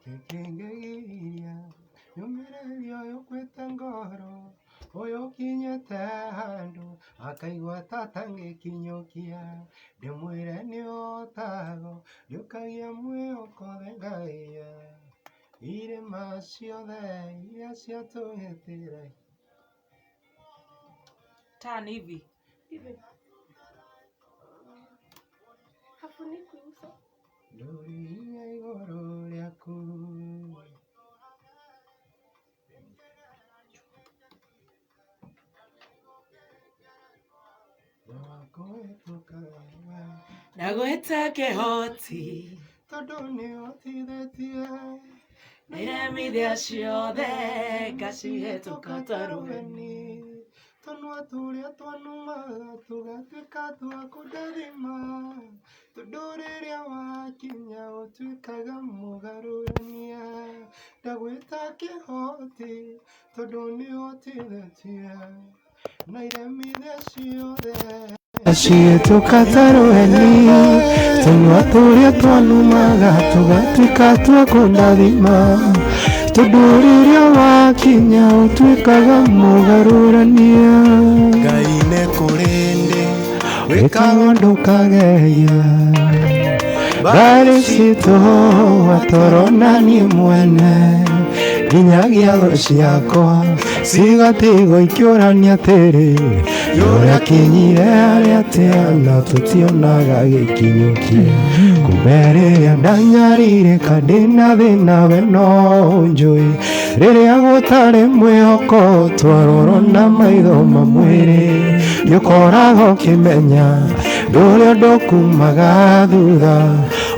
Nĩkĩ kĩngĩgiria nyũmĩrĩrie ũyũ ũkuĩte ngoro, ũyũ ũkinyĩte handũ akaigua ta atangĩkinyũkia, ndĩmwĩre nĩũhotago, ndĩũkagia mwĩhoko thengagia irĩma ciothe iria ciatũhĩtĩra. Turn hivi. Hivi. Hafunikwi uso. Ndũrĩ hinya igũrũ rĩaku. Ndagwĩta kĩhoti Tondũ nĩũhotithĩtie iremithia ciothe ngacihĩtũka ta rũheni. Tũnua tũrĩa twanumaga tũgatuĩka twa kũndathima, tondũ rĩrĩa wakinya ũtuĩkaga mũgarũrania. Ndagwĩta kĩhoti tondũ nĩũhotithĩtie na iremithia ciothe cihĩtũka ta rũheni. Tũnua tũrĩa twanumaga tũgatuĩka twa kũndathima, tondũ rĩrĩa wakinya ũtuĩkaga mũgarũrania. Ngai nĩ kũrĩ ndĩ wĩkaga ndũkageria, mbarĩ citũ atoro na niĩ mwene, nginyagia thũ ciakwa cigatigwo ikĩũrania atĩrĩ, ũrakinyire harĩa atĩa na tũtionaga gĩkinyũkia. Kumbe rĩrĩa ndanyarirĩka ndĩna thĩna we no ũnjũĩ, rĩrĩa gũtarĩ mwĩhoko twarorwo na maitho ma mwĩrĩ, nĩũkoragwo ũkĩmenya ndũrĩ ũndũ kumaga thutha,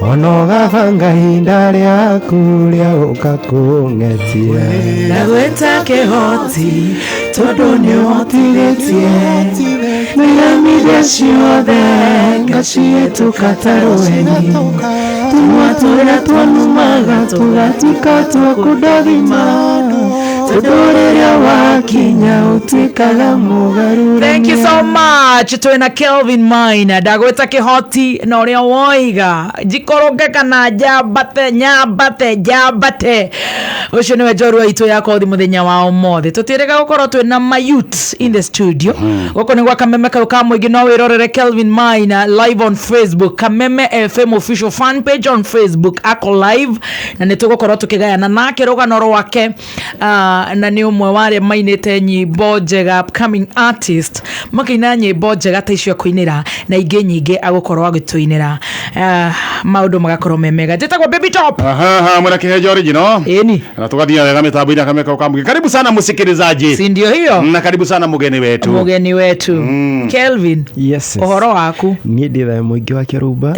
ona ũgabanga ihinda rĩaku rĩa gũka kũng'etia. Ndagwĩta kĩhoti tondũ nĩũhotithĩtie iremithia ciothe ngacihĩtũka ta rũheni. Tũnua tũrĩa twanumaga tũgatuĩka twa kũndathima, tondũ rĩrĩa wakinya ũtuĩkaga mũgarũrania. Thank you so much. Twĩna Kelvin Maina, ndagwĩta kĩhoti na ũrĩa woiga njikũrũke kana njambate, nyambate, njambate. Ũcio nĩwe njorua itũ ya kothi mũthenya wa ũmũthĩ. Tũtiĩrĩga gũkorwo twĩna mayouth in the studio. Gũkũ nĩ gwa Kameme kau ka mũingĩ, no wĩrorere Kelvin Maina live on Facebook, Kameme FM official fan page on Facebook, ako live, na nĩ tũgũkorwo tũkĩgayana nake rũgano rwake, na nĩ ũmwe wa arĩa mainĩte nyĩmbo njega, upcoming artist makĩina nyĩmbo njega ta icio akũinĩra na ingĩ nyingĩ agũkorwo agĩtũinĩra, maũndũ magakorwo me mega. Njĩtagwo Baby Top. Aha, mwena kihejo original. Ĩni. Na tukathia wega mitambo-inĩ ya Kameme kau ka mũingĩ. Karibu sana msikilizaji. Si ndio hiyo? Na karibu sana mgeni wetu. Mũgeni wetu Kelvin. Yes, yes. Ũhoro waku? Niĩ ndĩ thayũ mũingĩ wa kĩrumba.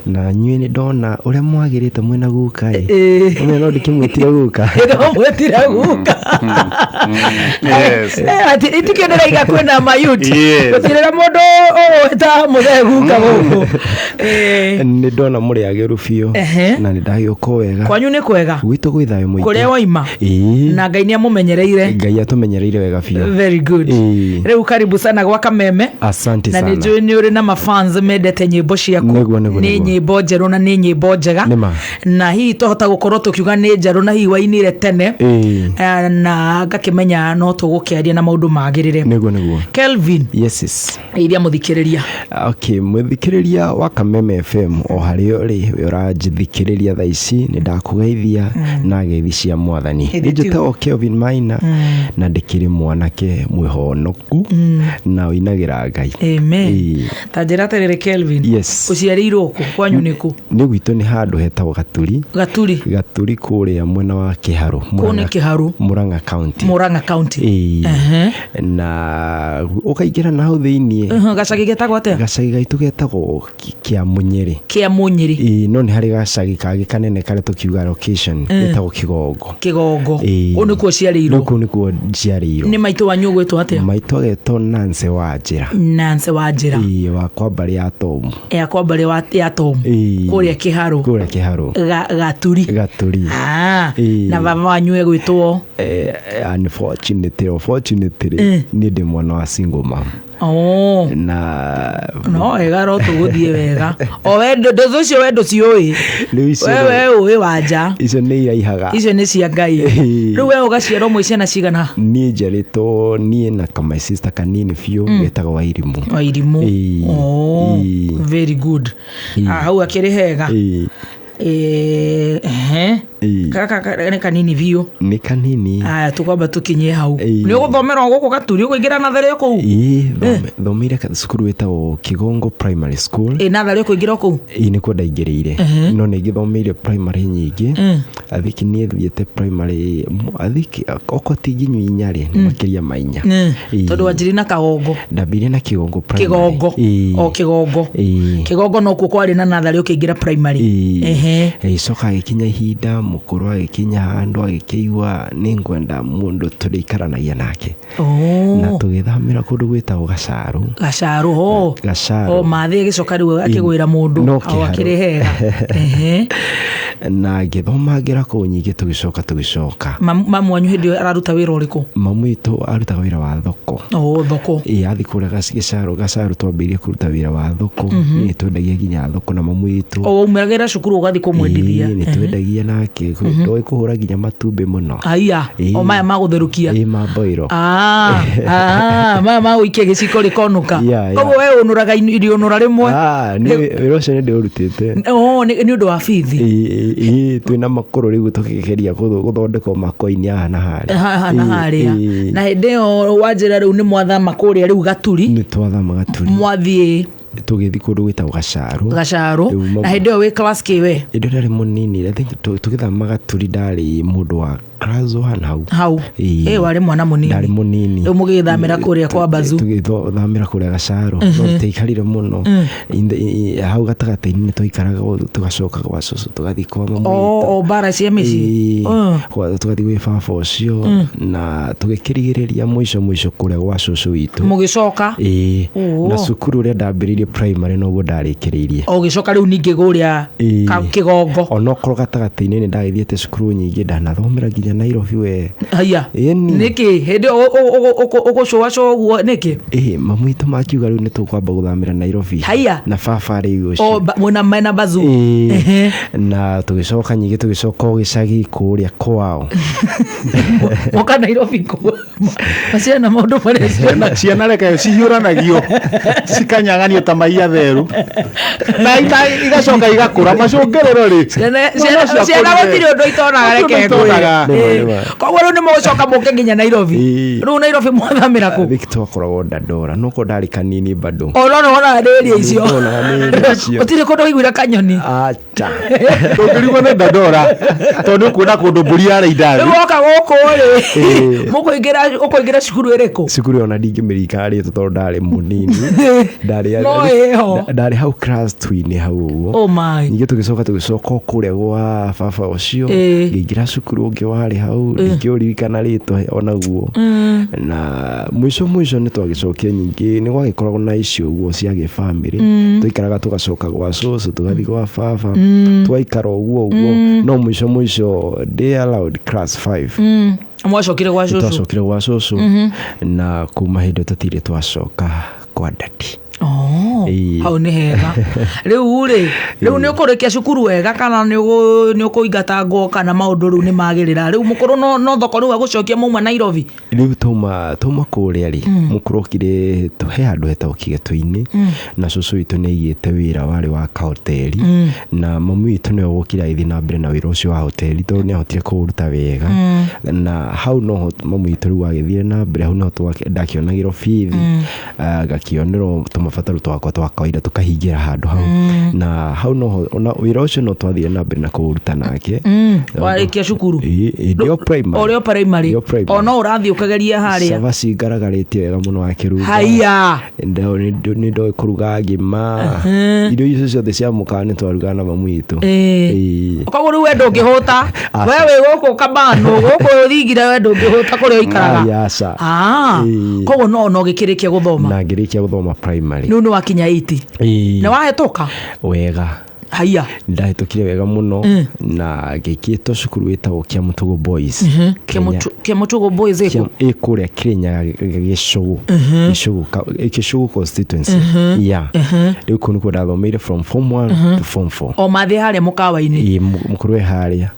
Na nyuĩ nĩ ndona ũrĩa mwagĩrĩte mwĩna guka ĩ. Ũmenya no ndĩkĩmwĩtire guka. Ndĩramwĩtire guka. Yes. Itikĩ ndĩraiga kwĩna mayut. Gũtirĩ mũndũ ũgwĩta mũthee guka gũkũ. Nĩ ndona mũrĩ agĩru biũ. Na nĩ ndagĩũka wega. Kwanyu nĩ kwega? Gwitũ gwĩ thayũ mũingĩ. Kũrĩa waima? Ĩĩ. Na Ngai nĩ amũmenyereire. Ngai atũmenyereire wega biũ. Very good. Ĩĩ. Rĩu karibu sana gwa Kameme. Asante Na sana. nĩ njũĩ nĩ ũrĩ na mafans mendete nyĩmbo ciaku. Nĩguo, nĩguo, Nĩ nĩguo. nyĩmbo njerũ na nĩ nyĩmbo njega. Nĩma. Na hihi twahota gũkorwo tũkiuga nĩ njerũ na hihi wainire tene. Ĩĩ. Na ngakĩmenya no tũgũkĩaria na maũndũ magĩrĩre. Nĩguo, nĩguo. Kelvin. Yes, yes. Iria mũthikĩrĩria. Okay, mũthikĩrĩria wa Kameme FM o harĩa ũrĩ we ũranjithikĩrĩria thaa ici, nĩ ndakũgeithia na ngeithi cia mwathani. Ĩthĩ Niĩ njĩtagwo Kelvin Maina na ndĩkĩrĩ mwanake mwĩhonoku na ũinagĩra Ngai. Amen. Ĩĩ. Ta njĩra atĩrĩrĩ Kelvin. Yes. Ũciarĩirwo kũ? Kwanyu nĩ kũ? Nĩ gwitũ nĩ handũ hetagwo Gaturi. Gaturi. Gaturi kũrĩa mwena wa Kĩharũ. Kũu nĩ Kĩharũ. Murang'a County. Murang'a County. Ĩĩ. Na ũkaingĩra na hau thĩiniĩ. Gacagi getagwo atĩa? Gacagi gaitũ getagwo Kĩa Mũnyĩrĩ. Kĩa Mũnyĩrĩ. Ĩĩ, no nĩ harĩ gacagi kangĩ kanene karĩa tũkiuga location getagwo Kĩgongo. Kĩgongo. Ĩĩ. Kũu nĩkuo ũciarĩirwo? Kũu nĩkuo njiarĩirwo. Nĩ maitũ wanyu ũgwĩtwo atĩa? Maitũ agetwo Nancy Wanjĩra. Nancy Wanjĩra. Ĩĩ, wa kwa mbarĩ ya Tomu. Ya kwa mbarĩ ya Tomu. Ĩĩ. Kũrĩa Kĩharũ. Kũrĩa Kĩharũ. Gaturi. Gaturi. Na baba wanyu egwĩtwo? Unfortunately, unfortunately, niĩ ndĩ mwana wa single mom. Oh. Na No wega, ro tũgũthiĩ wega. O we ndũ ũcio, we ndũciũĩ. Rĩu icio We we ũĩ wanja. Icio nĩ iraihaga. Icio nĩ cia Ngai. Rĩu we ũgaciarwo mwĩ ciana cigana? Niĩ njiarĩtwo niĩ na ka my sister kanini biũ getagwo Wairimũ. Wairimũ. Ĩĩ. Oh, Ĩĩ. very good. Ah, hau akĩrĩ hega. Ehe. Gaka nĩ kanini biũ. Nĩ kanini. Aya, tũkwamba tũkinyie hau. Ĩĩ. Nĩ ũgũthomera o gũkũ Gaturi, ũkũingĩra natharĩ o kũu? Ĩĩ, thomeire cukuru wĩtagwo Kigongo Primary School. Ĩ, natharĩ ũkũingĩra o kũu? Ĩĩ, nĩkuo ndaingĩrĩire, no nĩ ngĩthomeire primary nyingĩ. I think niĩ thiĩte primary I think okorwo ti nginyu inya rĩ, nĩ makĩria ma inya. Ĩĩ. Tondũ wanjirie na Kagongo. Ndambirie na Kigongo Primary. Kĩgongo. Ĩĩ. O Kĩgongo. Ĩĩ. Kĩgongo nokuo kwarĩ na natharĩ ũkĩingĩra primary. Ĩĩ. Ĩgĩcoka agĩkinya ihinda mũkũrũ agĩkinya handũ agĩkĩigua nĩ ngwenda mũndũ tũrĩikaranagia nake, na tũgĩthamĩra kũndũ gwĩtagwo Gacaru. Gacaru ho. Gacaru. O mathĩ agĩcoka rĩu akĩgwĩra mũndũ. No O kĩharũ. akĩrĩ hega. Ehe. Na ngĩthoma ngĩra kũu nyingĩ, tũgĩcoka tũgĩcoka. Mamu wanyu hĩndĩ ĩyo araruta wĩra ũrĩkũ? Mamu witũ arutaga wĩra wa thoko. O thoko. Ĩĩ, athi kũrĩa Gĩcaru, Gacaru twambĩrĩirie kũruta wĩra wa thoko. Nĩ twendagia nginya thoko na mamu witũ. O waumagĩra cukuru ũgathiĩ kũmwendithia? Ĩĩ, nĩ twendagia nake, ndoĩ kũhũra nginya matumbĩ mũno. Aya. Ĩĩ. O maya ma gũtherũkia? Ĩĩ, ma mboiro. Ah, ah, maya ma gũikia gĩciko rĩkonũka. Koguo we ũnũraga irio ũnũra rĩmwe? Ah, wĩra ũcio nĩ ndĩũrutĩte. Oh, nĩ ũndũ wa bithi. Ĩĩ, ĩĩ, twĩna makũrũ rĩu tũkĩgeria gũthondekwo makoini haha na harĩa. Haha na Ĩĩ, harĩa. Ĩĩ. Na hĩndĩ ĩyo wanjĩra rĩu nĩ mwathama kũrĩa rĩu Gaturi? Nĩ twathama Gaturi. Mwathiĩ? Tũgĩthiĩ kũndũ gwĩtagwo Gacaru. Gacaru. Rĩu Na hĩndĩ ĩyo wĩ class kĩ we? Hĩndĩ ĩyo ndarĩ mũnini. I think tũgĩthama Gaturi ndarĩ mũndũ wa class one hau. Hau. Ĩĩ. Ĩ, warĩ mwana mũnini. Ndarĩ mũnini. Rĩu mũgĩgĩthamĩra kũrĩa kwa Bazu? Tũgĩthamĩra kũrĩa Gacaru, no tũtiaikarire mũno. Hau gatagatĩ-inĩ nĩ twaikaraga tũgacoka gwa cũcũ, tũgathiĩ kwa mamu witũ. O mbara cia mĩciĩ. Ĩĩ, tũgathiĩ gwĩ baba ũcio na tũgĩkĩrigĩrĩria mũico mũico kũrĩa gwa cũcũ witũ. Mũgĩcoka? Ĩĩ. Oo. Na cukuru ũrĩa ndambĩrĩirie primary noguo ndarĩkĩrĩirie. O gĩcoka rĩu ningĩ kũrĩa? Ĩĩ. Kĩgongo. Onokorwo gatagatĩ-inĩ nĩ ndagĩthiĩte cukuru nyingĩ, ndanathomera nginya Nairobi we. Haya. Ĩni. Nĩkĩ hĩndĩ ĩyo ũgũcũacũa ũguo nĩkĩ? Ĩĩ, mamu witũ makiuga rĩu nĩ tũkwamba gũthamĩra Nairobi. Haya. Na baba rĩu ũcio. O mwĩna mena Bazu? Ĩĩ. Ehe. Na tũgĩcoka nyingĩ tũgĩcoka o gĩcagi kũrĩa kwao. Moka Nairobi kũ maciana maũndũ marĩa ciana? Ciana reke cihiũranagio cikanyang'anio ta mai atheru na igacoka igakũra macũngĩrĩro rĩ. Ciana gũtirĩ ũndũ itonaga, reke Gũtirĩ ũndũ itonaga. ngwĩre. Nĩma, nĩma. Koguo rĩu nĩ mũgũcoka mũke nginya Nairobi? Ĩĩ. Rĩu Nairobi mwathamĩra kũ? Vic, twakoragwo Dandora, nuko ndarĩ kanini bado. O no nĩwonaga nĩ area icio? Nĩndonaga nĩ area icio. Gũtirĩ kũndũ ũiguire kanyoni? Acha. Ndũngĩrigwo nĩ Dandora tondũ nĩ ũkuona kũndũ mbũri yarĩ Rĩu indathi. woka gũkũ rĩ, Ĩĩ. mũkũingĩra ũkũingĩra cukuru ĩrĩkũ? Cukuru ona ndingĩmĩririkana rĩtwa tondũ ndarĩ mũnini. Ndarĩ No ĩho. Ndarĩ hau class two-inĩ hau ũguo. Oh my. Ningĩ tũgĩcoka tũgĩcoka o kũrĩa gwa baba ũcio. Ĩĩ. Ngĩingĩra cukuru ũngĩ warĩ hau, ndingĩũririkana rĩtwa onaguo. Na mũico mũico nĩ twagĩcokia nyingĩ nĩ gwagĩkoragwo na icio ũguo cia gĩbamĩrĩ, twaikaraga tũgacoka gwa cũcũ, tũgathiĩ gwa baba, twaikara ũguo ũguo, no mũico mũico ndĩ around class 5 Mwacokire gwa cũcũ? Twacokire gwa cũcũ, na kuma hĩndĩ ĩyo tũtirĩ twacoka kwa dadi. Oh, Ĩĩ. hau nĩ hega. Rĩu rĩ, rĩu nĩ ũkũrĩkia cukuru wega kana nĩ ũkũingatangwo kana maũndũ rĩu nĩ magĩrĩra? Rĩu mũkũrũ no thoko rĩu agũcokia mauma Nairobi? Rĩu twauma kũrĩa rĩ, mũkũrũ okire he handũ hetagwo Kĩgetũ-inĩ, na cũcũ witũ nĩ aigĩte wĩra warĩ wa kahoteri, na mami witũ nĩwe wokire agĩthiĩ na mbere na wĩra ũcio wa hoteri tondũ nĩ ahotire kũũruta wega. Na hau noho mami witũ rĩu agĩthire na mbere, hau noho ndakĩonagĩrwo bithi, ngakĩonerwo tũmabataro twakwa twa kawaida tũkahingĩra handũ hau, na hau noho ona wĩra ũcio no twathire na mbere na kũũruta nake. Warĩkia cukuru? Ĩĩ, ĩĩ, ndĩ o primary. O rĩ o primary? Ndĩ o primary. O no ũrathiĩ ũkageria harĩa? Cabaci ngaragarĩtie wega mũno akĩruga. Haiya. Nĩ ndoĩ kũruga ngima, irio icio ciothe cia mũkawa nĩ twarugaga na mamu witũ. Ĩĩ. Ĩĩ. Koguo rĩu we ndũngĩhũta? Aca. We wĩ gũkũ Kamanu, gũkũ thingira, we ndũngĩhũta kũrĩa ũikaraga? Ai, aca. Ah, Ĩĩ. koguo no ũgĩkĩrĩkia gũthoma? Na ngĩrĩkia gũthoma primary. Rĩu nĩ wakinya 80? Ĩĩ. Nĩ wahĩtũka? Wega. Haiya. Ndahĩtũkire wega mũno na ngĩkĩtwo cukuru wĩtagwo Kiamũtũgũ Boys. Kĩamũtũgũ Boys ĩkũ? Ĩ kũrĩa Kĩrĩnyaga, Gĩcũgũ, Gĩcũgũ constituency, yeah. Rĩu kũu nĩkuo ndathomeire from form 1 to form 4. O mathiĩ harĩa mũkawa-inĩ? Ĩ, mũkũrũ e harĩa.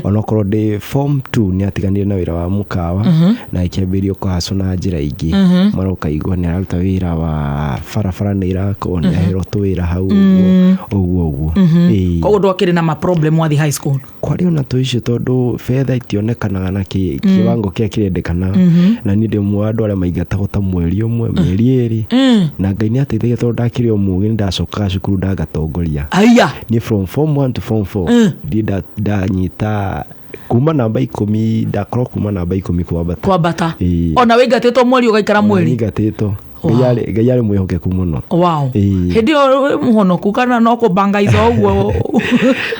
Onokorwo ndĩ form 2 nĩ atiganire na wĩra wa mũkawa na ĩkĩambĩrĩrio kũhacwo na njĩra ingĩ, mara ũkaigua nĩ araruta wĩra wa barabara, nĩ irakwo, nĩ aherwo tũwĩra hau, ũguo ũguo ũguo. Ĩĩ. Koguo ndwakĩrĩ na ma problem wathiĩ high school? Kwarĩ ona tũ icio, tondũ betha itionekanaga na kĩwango kĩrĩa kĩrendekana, na niĩ ndĩ ũmwe wa andũ arĩa maingatagwo ta mweri ũmwe, mĩeri 2, na Ngai nĩ ateithagia tondũ ndakĩrĩ o mũgĩ, nĩ ndacokaga cukuru ndagatongoria. Haiya. Niĩ from form 1 to form 4 ndiĩ ndanyita kuma namba 10, ndakorwo kuma namba 10 kwambata. Kwambata. Ĩĩ. Ona wĩingatĩtwo mweri ũgaikara mweri? Nyingatĩtwo. Ngai arĩ mwĩhokeku mũno. Wow. Ĩĩ. Hĩndĩ ĩyo wĩ mũhonoku kana no kũbangaica ũguo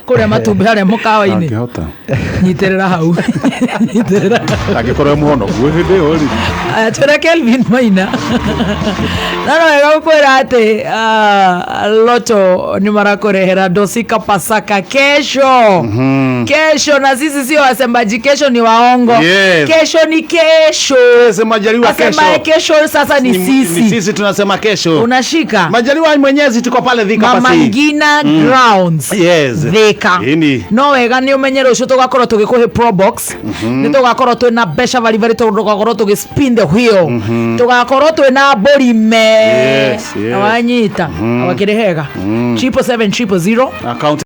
kũrĩa matumbĩ harĩa mũkawa-inĩ? Angĩhota. Nyitĩrĩra hau, nyitĩrĩra. Angĩkorwo e mũhonoku hĩndĩ ĩyo rĩ. Aya, twĩra Kelvin Maina no wega gũkwĩra atĩ Loto nĩ marakũrehera Dosika Pasaka kesho. Kesho, na sisi sio wasembaji, kesho ni waongo. Yes. Kesho ni kesho. Sema Majaliwa kesho. Asemaye kesho sasa ni sisi. Ni sisi tunasema kesho. Unashika. Majaliwa Mwenyezi, tuko pale Thika Mama Pasi. Ngina Grounds. Yes. Thika. Ĩni. No wega nĩ ũmenye rũciũ tũgakorwo tũgĩkũhe probox, nĩ tũgakorwo twĩna mbeca baribari, tũgakorwo tũgĩ spin the wheel, tũgakorwo twĩna mbũrime. Yes. Na wanyita wakĩrĩ hega 777 000. Account.